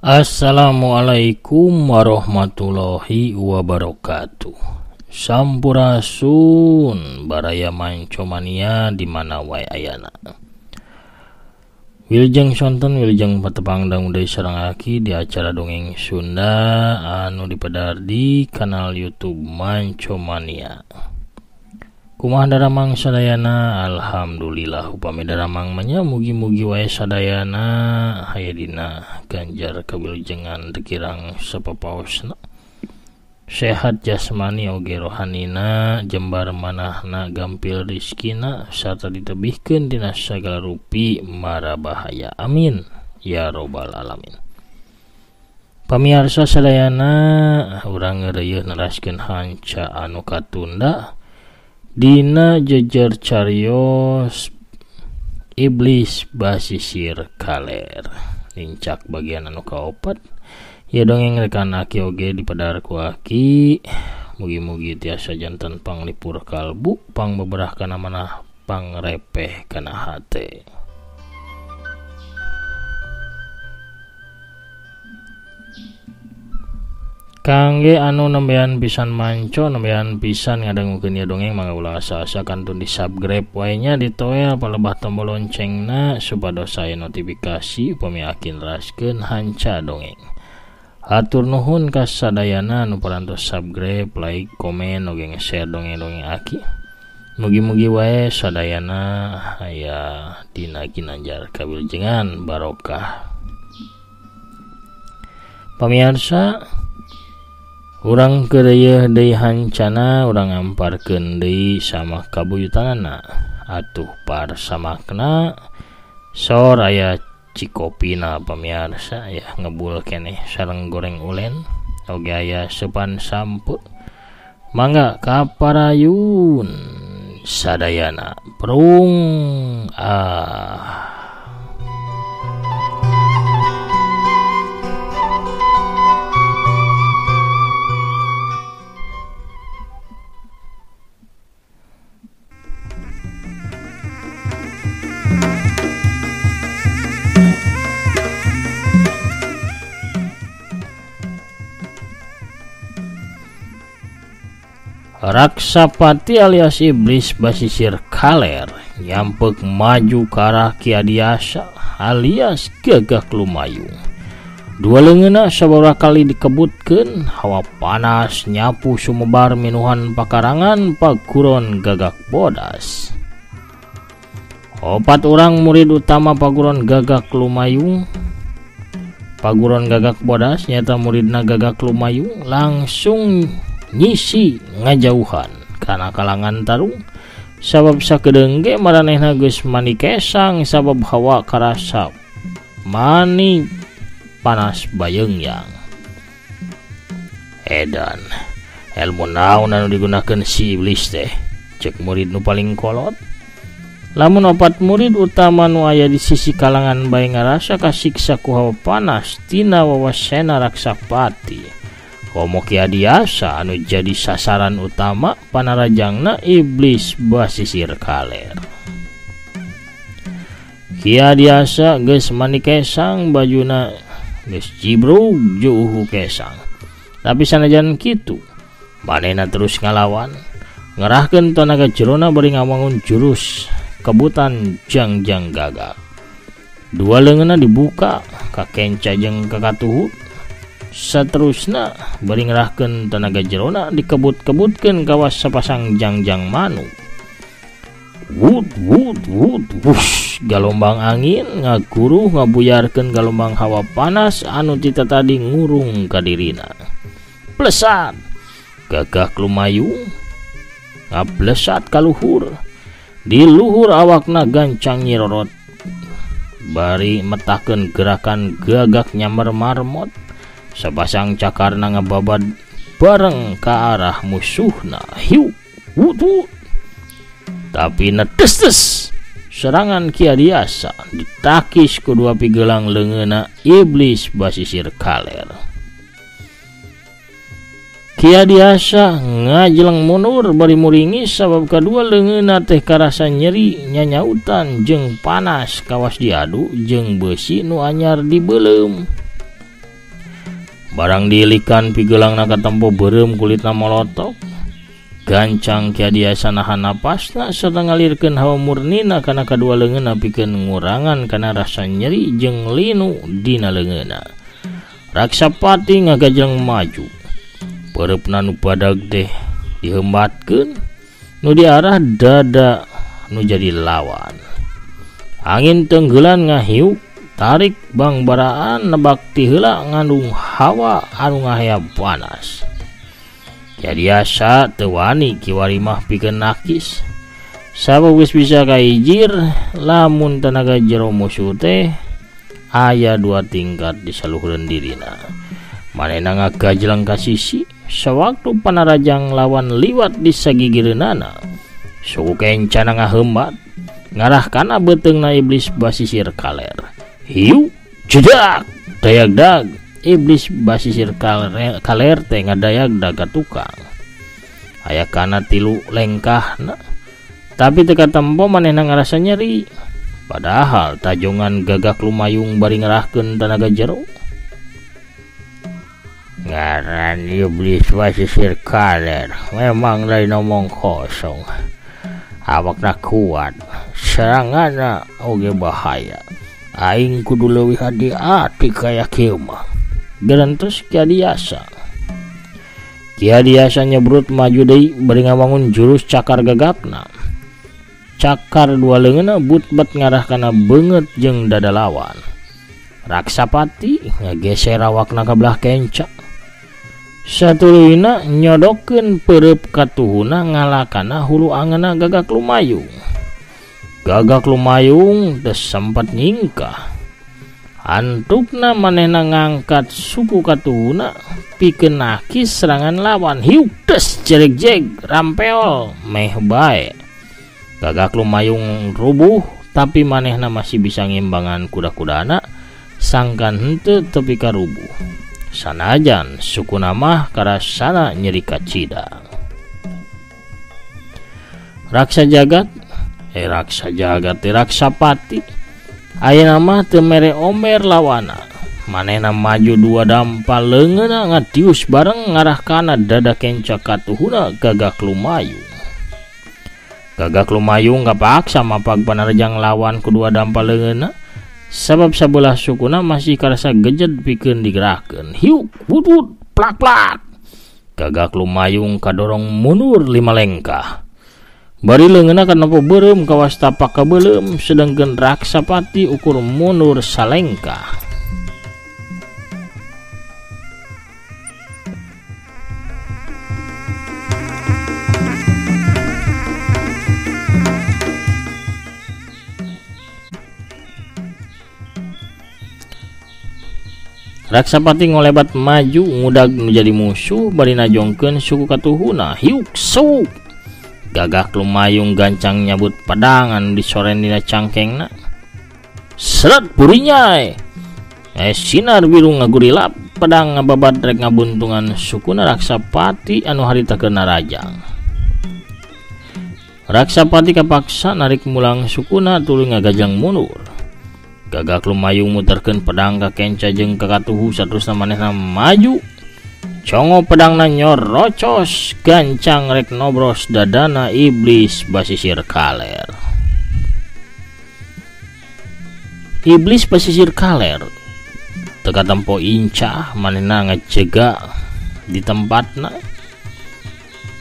Assalamualaikum warahmatullahi wabarakatuh. Sampurasun baraya mancomania di mana wae ayana. Wilujeng sonten wilujeng patepang dangu deui sareng aki di acara dongeng Sunda anu dipedar di kanal YouTube Mancomania. Kumaha daramang sadayana, alhamdulillah upami daramang manya mugi-mugi wae sadayana aya dina ganjar kawilujengan teu kirang sapapaosna. Sehat jasmani oge rohanina, jembar manahna gampil rizkina sarta ditebihkeun dina sagala rupi mara bahaya. Amin ya robbal alamin. Pamiarsa sadayana, urang ngeureuyeun neraskeun hanca anu katunda dina jejer carios iblis basisir kaler. Nincak bagian anu kaopat. Ya dongeng rekan aki oge dipadar ku aki. Mugi-mugi tiasa janten panglipur kalbu, pangbeberah kana manah, pangrepeh kana hate. Kangge anu nembean pisan manco, nembean pisan ngadangukeun ieu dongeng, mangga ulah asa-asa kantun di subscribe wae nya, ditoel palebah tombol loncengna supados aya notifikasi upami aki neraskeun hanca dongeng. Hatur nuhun ka sadayana anu parantos subscribe, like, komen, oge nge-share dongeng-dongeng aki. Mugi-mugi wae sadayana aya dina ginanjar kawilujengan barokah. Pamiarsa, urang keureuyeun deui hancana, urang ngamparkeun deui sama kabuyutanana. Atuh par samakna sor aya cikopina pamiarsa ya, ngebul keneh sareng goreng ulen oge aya sepan sampe. Mangga kaparayun sadayana prung ah. Raksapati alias iblis basisir kaler nyampek maju ke arah Ki Adiasa alias Gagak Lumayung. Dua leungeunna sababaraha kali dikebutkeun, hawa panas nyapu sumebar minuhan pakarangan paguron Gagak Bodas. Opat orang murid utama paguron Gagak Lumayung, paguron Gagak Bodas nyata muridna Gagak Lumayung langsung nyisi ngajauhan kana kalangan tarung sabab sakedeung ge maranehna geus mani kesang sabab hawa karasa mani panas bayeungyang. Edan ilmu naon anu digunakeun si iblis teh, cek murid nu paling kolot. Lamun opat murid utama nu aya di sisi kalangan bae ngarasa kasiksa ku hawa panas tina wawasena Raksapati. Komo Ki Adiasa anu jadi sasaran utama panarajangna iblis basisir kaler. Ki Adiasa geus mani kesang, bajuna geus jibrug juuhu kesang. Tapi sanajan kitu, manehna terus ngalawan, ngerahkeun tanaga jerona bari ngawangun jurus kebutan jangjang gagak. Dua leungeunna dibuka ka kenca jeung ka katuhu. Saterusna bari ngerahkeun tenaga jerona dikebut-kebutkeun kawas sapasang jangjang manuk. Wut wut wut wush, galombang angin ngaguruh ngabuyarkeun galombang hawa panas anu tita tadi ngurung ka dirina. Plesat Gagak Lumayung ngablesat ka luhur. Di luhur awakna gancang nyirorot bari metahkeun gerakan gagak nyamber marmot. Sapasang cakarna ngababad bareng ka arah musuhna. Hiu wut wut. Tapi netes-tes serangan Ki Adiasa ditakis ku dua pigelang leungeunna iblis basisir kaler. Ki Adiasa ngajeleng mundur bari muringis sabab kadua leungeunna teh karasa nyeri nyanyautan jeung panas kawas diadu jeung beusi nu anyar dibeuleum. Barang diilikan pigeulangna katempo beureum kulitna molotok. Gancang Ki Adiasa nahan napasna sarta ngalirkeun hawa murnina kana kadua leungeunna pikeun ngurangan kana rasa nyeri jeung linu dina leungeunna. Raksapati ngagajeng maju. Peureupna nu badag teh dihembatkeun nu diarah dada nu jadi lawan. Angin tenggelan ngahiuk tarik bangbaraan nebak ti heula ngandung hawa anu ngahaya panas. Ki Adiasa teu wani kiwari mah pikeun nakis. Sabab geus bisa kaijir lamun tenaga jero musuh teh aya dua tingkat di saluhureun dirina. Manehna ngagajleng ka sisi sawaktu panarajang lawan liwat di sagigireunana. Suku kencana ngahembat ngarah kana beuteungna iblis basisir kaler. Hiu jedak dayagdag iblis basisir kaler teh ngadayagdag ka tukang. Aya kana tilu lengkahna tapi teu katempo manehna ngarasa nyeri. Padahal tajongan Gagak Lumayung bari ngerahkeun tanaga jero. Ngaran iblis basisir kaler memang lain omong kosong. Awakna kuat, seranganna oge bahaya. Aing kudu leuwih hati-hati kaya kieu mah. Gerentos Ki Adiasa. Ki Adiasa nyebrut maju deui bari ngawangun jurus cakar gagakna. Cakar dua leungeunna but-bet ngarah kana beungeut jeung dada lawan. Raksapati ngageser awakna ka belah kenca. Satuluyna nyodokeun peureub katuhuna ngalakana hulu angeunna Gagak Lumayung. Gagak Lumayung teu sempat nyingkah. Antupna manehna ngangkat suku katuhuna pikeun nakis serangan lawan. Hiuk des jeregjeg rampeol meh bae. Gagak Lumayung rubuh tapi manehna masih bisa ngimbangan kuda-kudana sangkan henteu tepi ka rubuh. Sanajan sukuna mah karasana nyeri kacida. Raksa jagat Raksapati ayeuna mah teu mere omer lawana. Manehna maju dua dampal leungeunna ngadius bareng ngarah kana dada kenca katuhuna Gagak Lumayung. Gagak Lumayung kapaksa mapag panarjang lawan kedua dampal leungeunna sabab sabelah sukuna masih karasa gejed pikeun digerakkeun. Hiuk butut plak-plak. Gagak Lumayung kadorong mundur 5 lengkah. Bari leungeunna kanempo beureum kawas tapak kabeuleum sedengkeun Raksapati ukur mundur salengkah. Raksapati ngolebat maju ngudag nu jadi musuh bari najongkeun suku katuhuna. Hiuk suk. Gagak Lumayung gancang nyabut pedangan disoren dina cangkengna. Seret burinyai. Sinar biru ngagurilap pedang ngababat rek ngabuntungan sukuna Raksapati anu harita keur narajang. Raksapati kapaksa narik mulang sukuna tuluy ngagajang mundur. Gagak Lumayung muterkeun pedang ka kenca jeung ka katuhu saterusna manehna maju. Congo pedangna nyorocos gancang rek nobros dadana iblis basisir kaler. Iblis basisir kaler teu katempo incah manehna ngajega di tempatna.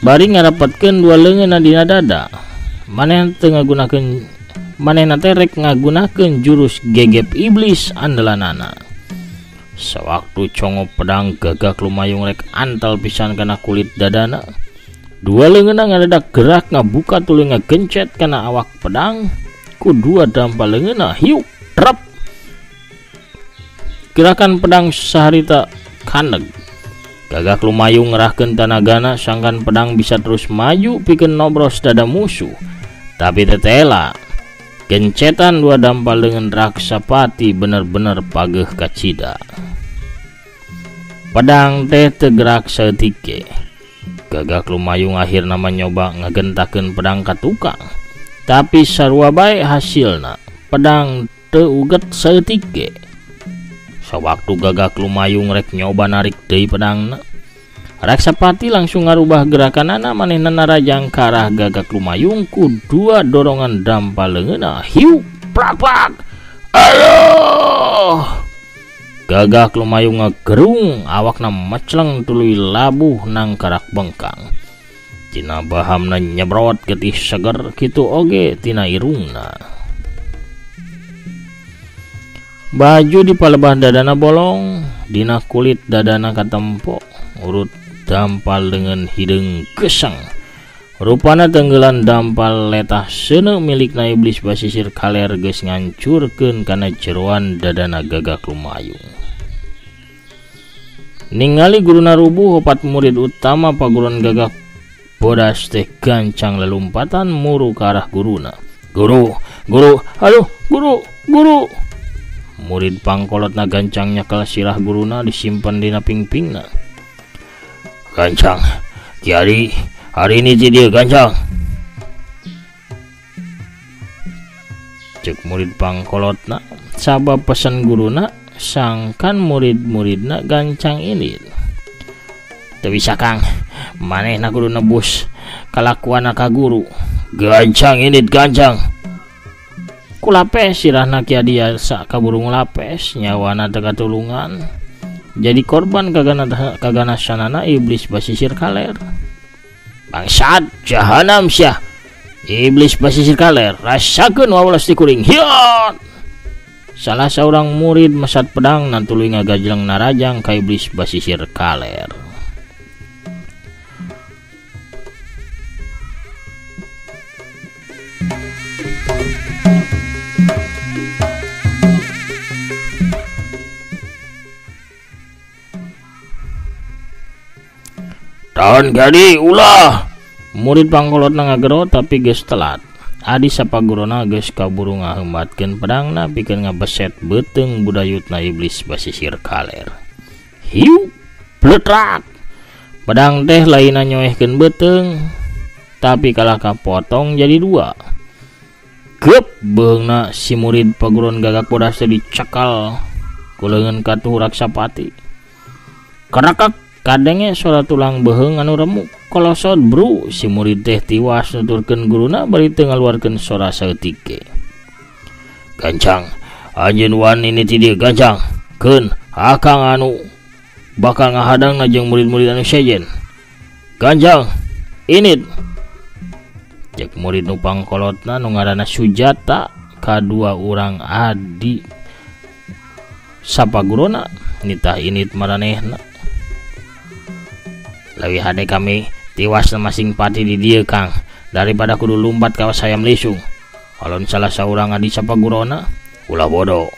Bari ngarapatkeun dua leungeunna dina dada. Manehna teu ngagunakeun manehna teh rek ngagunakeun jurus gegep iblis andalanana. Sawaktu congo pedang Gagak Lumayung rek antal pisan kana kulit dadana. Dua leungeunna ngadadak gerak ngabuka tuluy ngagencet kana awak pedang ku dua dampal leungeunna. Hiuk trep. Gerakan pedang saharita kaneg. Gagak Lumayung ngerahkeun tanagana sangkan pedang bisa terus maju pikeun nobros dada musuh. Tapi tetela gencetan dua dampal dengan Raksapati bener-bener pageuh kacida. Pedang teh tegerak saeutik ge. Gagak Lumayung akhirna nyoba ngagentakeun pedang ka tukang. Tapi sarua bae hasilna, pedang teu uget saeutik ge. Sawaktu Gagak Lumayung rek nyoba narik deui pedangna, Raksapati langsung ngarubah gerakanana manehna narajang ka arah Gagak Lumayung ku dua dorongan dampal leungeunna. Hiu plak-plak. Aduh! Gagak Lumayung ngagerung, awakna mecleng tuluy labuh nang karak bengkang. Tina bahamna nyebrot getih seger kitu oge tina irungna. Baju di palebah dadana bolong, dina kulit dadana katempo, urut dampal dengan hideung geseng. Rupana tenggelan dampal letah seuneu milikna iblis basisir kaler geus ngancurkeun kana jeroan dadana Gagak Lumayung. Ningali guruna rubuh, opat murid utama paguron Gagak Bodas teh gancang lelumpatan muru ka arah guruna. Guru, guru, aduh, guru, guru. Murid pangkolotna gancang nyekel sirah guruna disimpen dina pingpingna. Gancang, kiari, hari ini ti dieu gancang. Cek murid pangkolotna, sabab pesan guruna sangkan murid-muridna gancang ini. Teu bisa Kang, manehna kudu nebus kalakuanna ka guru. Gancang ini gancang. Kulapes sirahna kia diasa kaburu ngulapes, nyawana teu katulungan. Jadi korban kaganasanana iblis basisir kaler. Bangsat jahanam sia. Iblis basisir kaler, rasakeun wawalas ti kuring. Hiot! Salah seorang murid mesat pedang nan tuluy ngagajleng narajang ka iblis basisir kaler. Tahan gadi ulah. Murid pangkolotna ngagero tapi geus telat. Adi sapagurona geus kaburu ngaheumatkeun pedangna pikeun ngabeset beuteung budayutna iblis basisir kaler. Hiu pletrak. Pedang teh lainna nyoehkeun beuteung tapi kalah kapotong jadi dua. Geup beungna si murid paguron Gagak Bodas teh dicekal ku leungeun katuh Raksapati. Karakak kadenge suara tulang beheung anu remuk kolosot bru si murid teh tiwas nuturkeun guruna bari teu ngaluarkeun sora saeutik ge. Gancang, anjeun wani ni ti dieu gancang. Keun akang anu bakal ngahadangna jeung murid-murid anu sejen. Gancang, init. Cek murid nu pangkolotna nu ngaranna Sujata kadua urang adi sapagurona nitah init maranehna. Leuwih hade kami tiwas masing pati di dieu Kang daripada kudu lumpat ka sayam lisung. Alon salah saurang adi sapagurona ulah bodoh.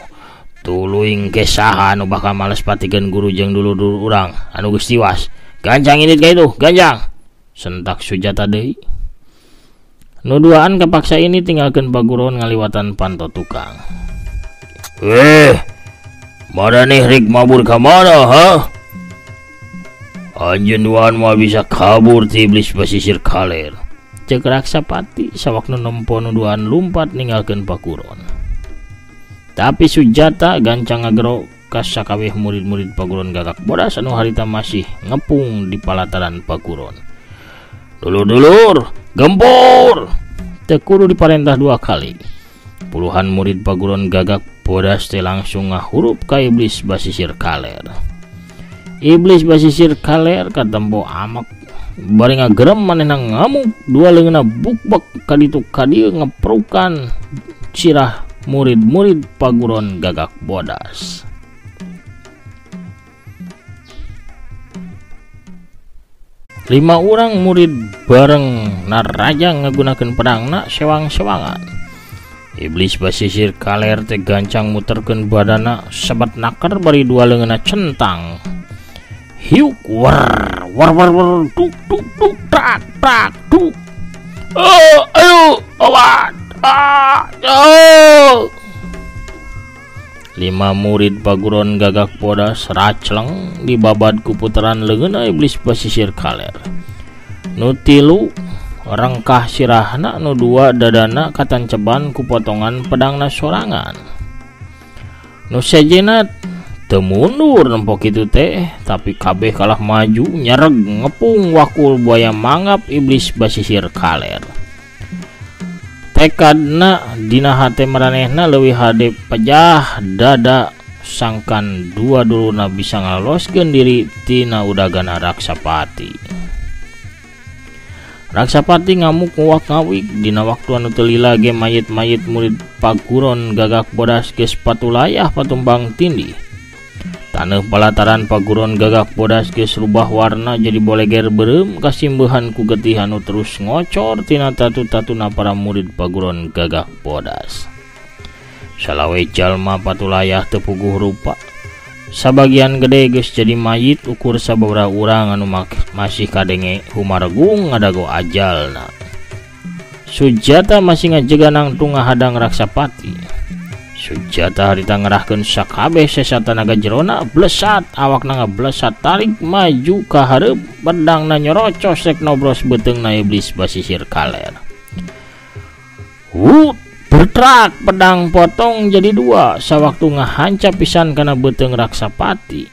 Tuluy engke saha anu bakal males patikeun guru jeung dulur-dulur urang anu geus tiwas. Gancang init ka itu, gancang. Sentak Sujata deui. Nu duaan kapaksa ini tinggalkeun paguron ngaliwatan panto tukang. Maraneh rek mabur ka mana ha? Anjeun duaan moal bisa kabur ti iblis basisir kaler. Cek Raksapati sawaknu nempo nu duaan lumpat ninggalkeun paguron. Tapi Sujata gancang ngagero ka sakabeh murid-murid paguron Gagak Bodas anu harita masih ngepung di palataran paguron. Dulur-dulur, gempur! Teu kudu diparentah dua kali. Puluhan murid paguron Gagak Bodas teh langsung ngahurup ka iblis basisir kaler. Iblis basisir kaler katempo amek bari ngagerem manehna ngamuk dua leungeunna bukbek kaditu kadieu ngeprukan cirah murid-murid paguron Gagak Bodas. Lima orang murid bareng narajang ngagunakeun pedangna sewang-sewangan. Iblis basisir kaler teh gancang muterkeun badana sebat naker bari dua leungeunna centang. Hiuk war war war war tuk tuk tuk tak tak tuk. Oh, ayo, obat. Ah, oh. Lima murid paguron Gagak Bodas racleng dibabad ku putaran leungeunna iblis basisir kaler. Nu tilu rengkah sirahna, nu dua dadana katanceban ku potongan pedangna sorangan. Nu sejena Teu mundur nempo kitu teh, tapi kabeh kalah maju nyereg ngepung wakul buaya manggap iblis basisir kaler. Tekadna dina hate maranehna leuwih hade pejah dada sangkan dua dulurna bisa ngaloloskeun diri tina udagana Raksapati. Raksapati ngamuk nguak ngawik dina waktu anu teu lila ge mayit-mayit murid paguron Gagak Bodas geus patulayah patumbang tindih. Taneuh palataran paguron Gagak Bodas geus rubah warna jadi boleger beureum kasimbehan ku getih anu terus ngocor tina tatu-tatuna para murid paguron Gagak Bodas. Salawe jalma patulayah teu puguh rupa. Sabagian gede geus jadi mayit ukur sababaraha urang anu masih kadenge humaregung ngadago ajalna. Sujata masih ngajega nangtung ngahadang Raksapati. Sujata harita ngerahkeun sakabeh sesa tanaga jerona blesat awakna ngablesat tarik maju ka hareup pedangna nyorocos rek nobros beuteungna iblis basisir kaler. Wut bertrak pedang potong jadi dua sawaktu ngahancap pisan kana beuteung Raksapati.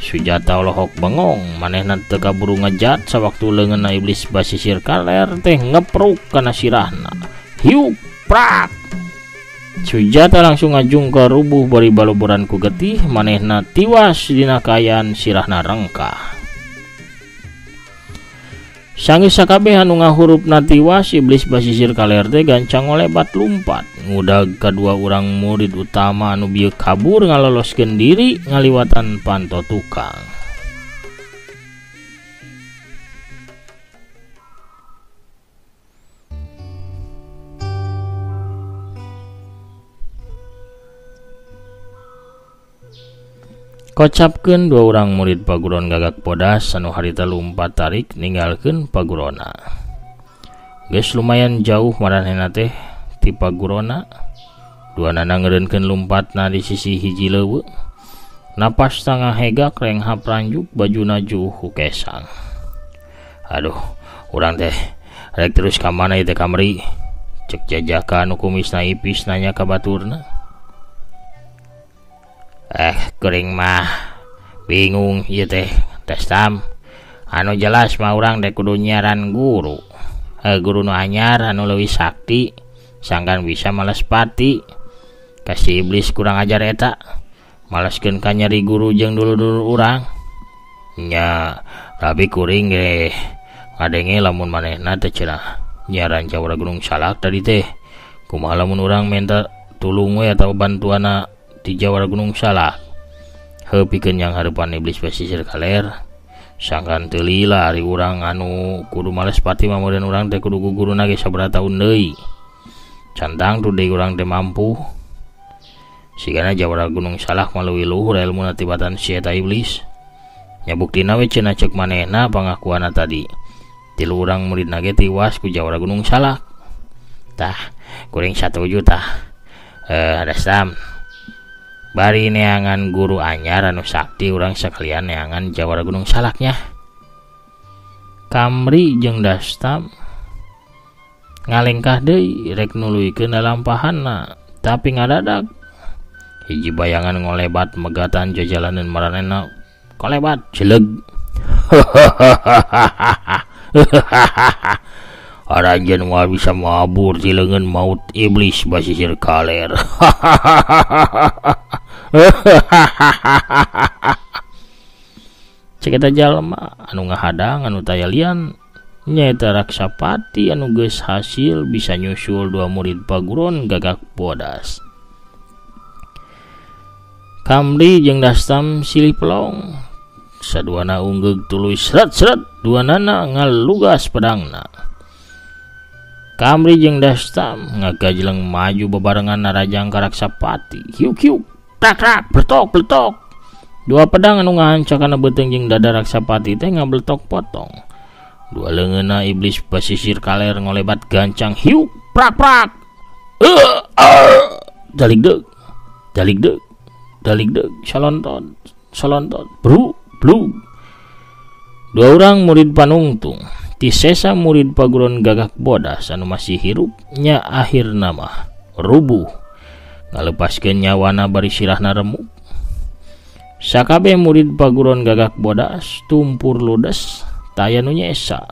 Sujata olohok bengong manehna teu kaburu ngejat sawaktu leungeunna iblis basisir kaler teh ngepruk kana sirahna. Hiuk prak. Sujata langsung ngajung ke rubuh bari baloboran ku getih manehna tiwas dina kaayaan sirahna rengkah. Sanggeus sakabeh anu ngahurupna tiwas iblis basisir kaler teh gancang ngolebat lumpat ngudag kadua urang murid utama anu bieu kabur ngaloloskeun diri ngaliwatan panto tukang. Kocapkeun dua urang murid paguron Gagak Bodas anu harita lumpat tarik ninggalkeun pagurona. Geus lumayan jauh maranehna teh ti pagurona. Duanana ngeureunkeun lumpatna di sisi hiji leuweung. Napas tangah hegak renghap ranjuk bajuna juhu kesang. Aduh, urang teh rek terus ka mana ieu teh kamari? Cek jajaka anu kumisna ipis nanya ka baturna. Kuring mah bingung ieu teh Testam. Anu jelas mah urang teh kudu nyiaran guru. Guru nu anyar anu leuwih sakti sangkan bisa males pati. Kasih iblis kurang ajar eta. Maleskeun ka nyari guru jeung dulur-dulur urang. Nya, tapi kuring ge ngadenge lamun manehna teh cenah nyiaran Jawara Gunung Salak tadi teh. Kumaha lamun urang minta tulung we atawa bantuanna di Jawara Gunung Salak. Heuh pikeun yang hareupan iblis basisir kaler. Sangkan teu lila ari urang anu kudu males pati mah meureun urang teh kudu guguruna ge sabaraha taun deui. Cantang tu deui urang teh mampu. Sigana Jawara Gunung Salak mah leuwih luhur elmuna tibatan si eta iblis. Nya buktina we cenah ceuk manehna pangakuanna tadi. Tilu urang muridna ge tiwas ku Jawara Gunung Salak. Tah, kuring satuju tah. Dastam. Bari neangan guru anyar anu sakti urang sakalian neangan Jawara Gunung Salaknya. Kamri jeung Dastam ngalengkah deui rek nuluykeun lalampahanna, tapi ngadadak hiji bayangan ngolebat megatan jajalaneun maranehna kolebat jeleg. Aranjeun moal bisa mabur ti leungeun maut iblis basisir kaler. Cek eta jalma anu ngahadang anu taya lian nyaeta Raksapati anu geus hasil bisa nyusul dua murid paguron Gagak Bodas. Kamri jeung Dastam silih pelong. Saduana unggeug tuluy seret-seret duanana ngalugas pedangna. Kamri jeung Dastam ngagajleng maju bebarengan narajang ka Raksapati. Hiuk-hiuk, prak-prak, bletok-bletok. Dua pedang anu ngahancak kana beuteung jeung dada Raksapati teh ngabletok potong. Dua leungeunna iblis basisir kaler ngolebat gancang hiuk, prak-prak. Daligdeug, daligdeug, daligdeug, salonton, salonton, bru, blu. Dua orang murid panungtung. Ti sesa murid paguron Gagak Bodas anu masih hirup nya akhirna mah rubuh ngalepaskeun nyawana bari sirahna remuk. Sakabeh murid paguron gagak bodas tumpur ludes taya nu nyesa.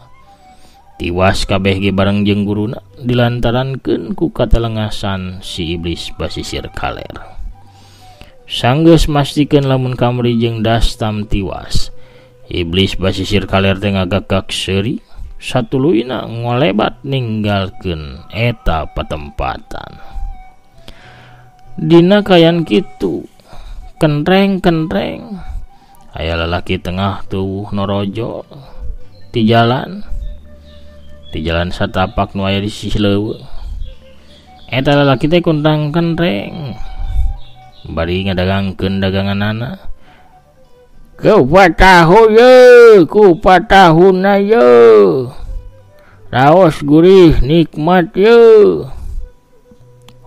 Tiwas kabeh ge bareng jeung guruna dilantarankeun ku katelengasan si iblis basisir kaler. Sanggeus mastikeun lamun Kamri jeung Dastam tiwas. Iblis basisir kaler teh ngagagak seuri satuluyna ngolebat ninggalkeun eta patempatan. Dina kayan kitu kentreng-kentreng aya lalaki tengah tuwuh norojol ti jalan satapak nu aya di sisih leuweung. Eta lalaki teh kuntang kentreng bari ngadagangkeun daganganana. Kupat tahu ye, kupat tahuna ye, raos gurih nikmat ye.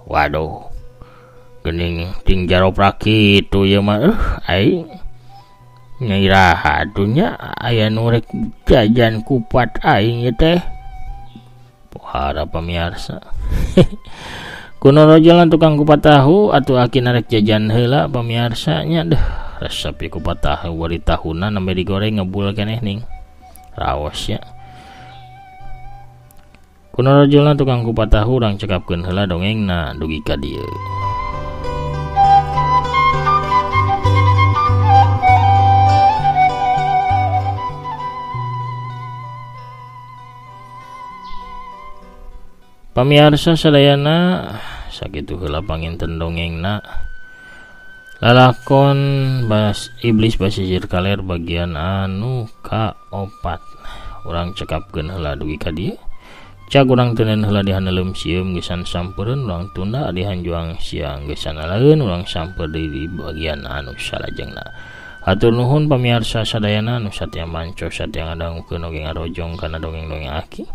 Waduh, gening ting jaroprak kitu ye mah, aing nyiraha atuh nya aya nu rek jajan kupat aing ieu teh. Pohara pamiarsa. Kuno rojolan tukang kupat tahu atuh akina rek jajan heula pamiarsa nya deh. Resep kupat tahu wari tahuna nembe digoreng ngebul keneh ning raos nya. Kuno rojolan tukang kupat tahu urang cekapkeun heula dongengna dugi ka dieu. Pamiarsa sadayana sakitu heula panginten dongengna lalakon bas iblis basisir kaler bagian anu kaopat. Urang cekapkeun heula dugi ka dieu. Cag urang teuneun heula di haneleum sieum geusan sampereun urang tunda di hanjuang siang geusan alaeun urang samper deui di bagian anu salajengna. Hatur nuhun pamiarsa sadayana anu satia manco satia ngadangukeun oge ngarojong kana dongeng-dongeng aki.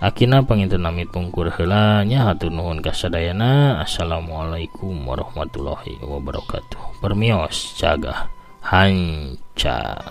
Akina panginten amit pungkur heula nya hatur nuhun ka sadayana. Assalamualaikum warahmatullahi wabarakatuh. Permios cagah hanca.